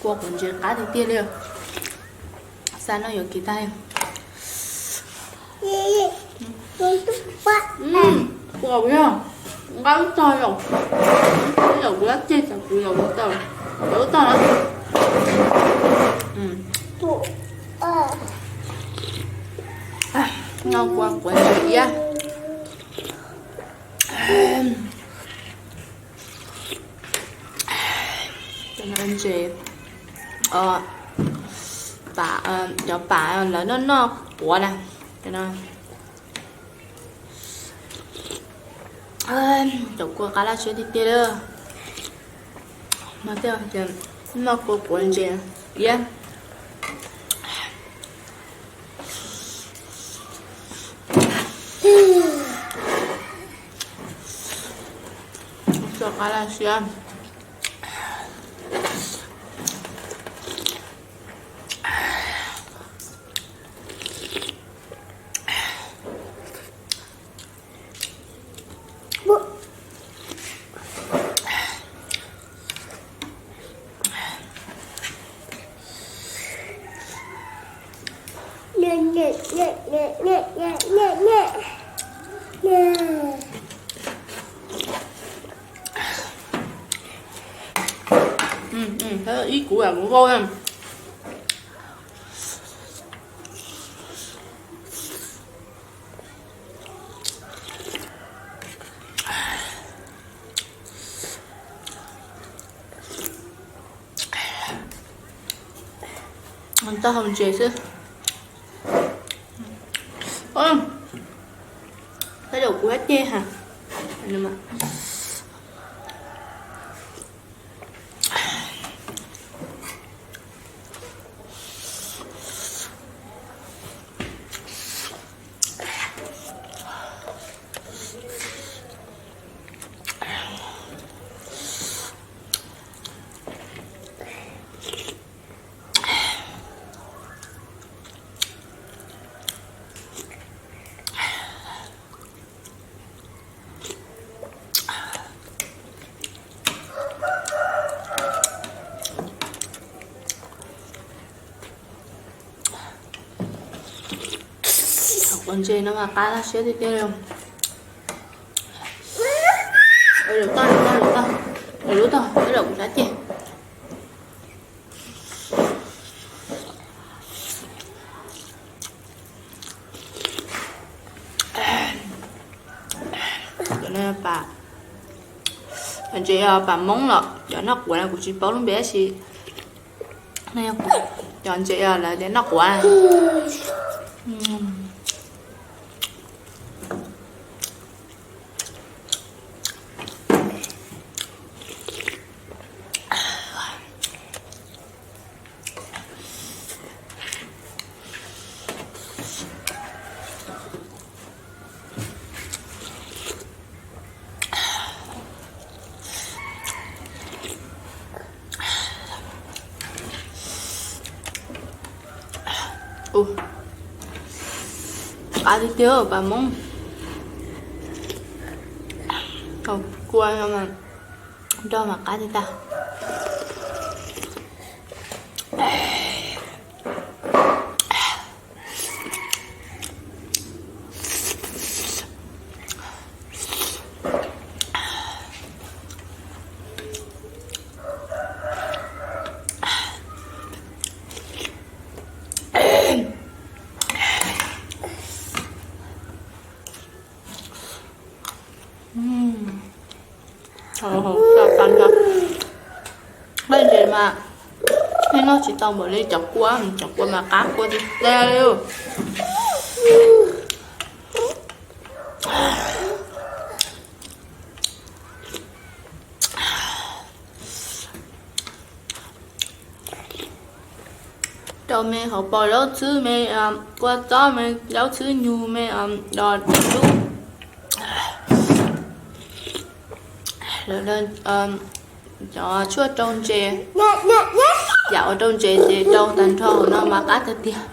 Kua quav ntses qab tiag tiag li. Xa no yuav kiv tag. Kua yog nqa lub tog yom, yom kuv dab ceg tas kuv yom lub tog, yom lub tog na. No kua quav ntses iab. Cov no ntses, pam, cov pam lawv noj noj quav na. Cov no, cov kua qab laj siab tiag tiag li. No tej, no kua quav ntses iab. Kua qab laj siab. Ib kuv kuv vau. Tau hau ntses xwb. Tej zaum kuv dab ceg ha. Quav ntses no mas qab laj siab tiag tiag li. Lub tog, lub tog, lub tog, lub tog, lub tog, kuv sab ceg. Cov no pam, ntses pam Hmoob los cov noj quav no kuv tsis paub lub npe tab sis cov ntses lawv tias noj quav. Qab tiag tiag pam Hmoob. Kua no mas nrog mas qab tiag tiag. Qab ntses mas nej noj tsis tau npaum li cov kua, cov kua mas qab kua tiag tiag li. Rau me hauv paus zaub txhwb, me kua txob, me zaub txhwb nyug, me dos dub, cov tshuaj rau ntses, yam uas rau ntses ces rau tag nrho hauv no mas qab tiag tiag.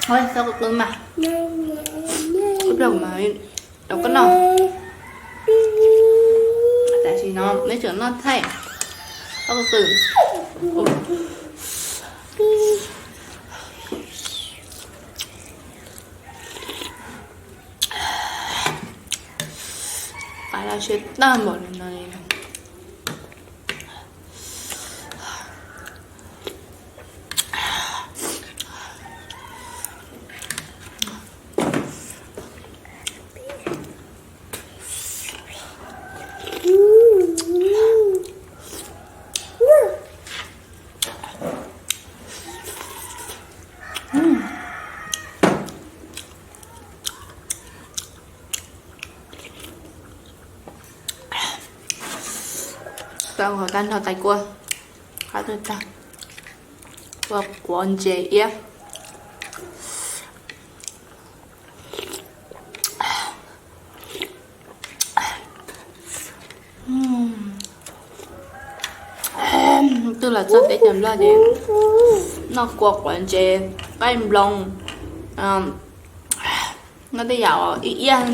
Txhob qw qw mas, ib pliag mas rau koj noj. Tam sim no neb tseem noj thaij ob qw. Qab laj siab tag npaum li no li. Tau hov tag nrho tais kua, qab tag, ua quav ntses iab. Twb los txog teb chaws Nplog ces noj kua quav ntses, qaij nploos, noj tej yam ib iab.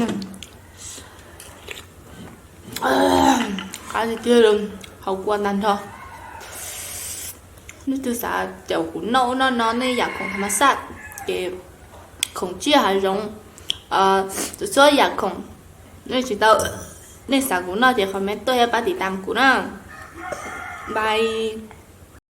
Qab tiag tiag li, haus kua tag nrho. Nej twg xav caum kuv noj ub noj no, nej yam khoom tham ma xaj ces khoom tsiaj hav zoov, txhua txhua yam khoom, nej tsis tau, nej xav kuv noj ces comment tuaj thiab pab tiv tam kuv na. Bye.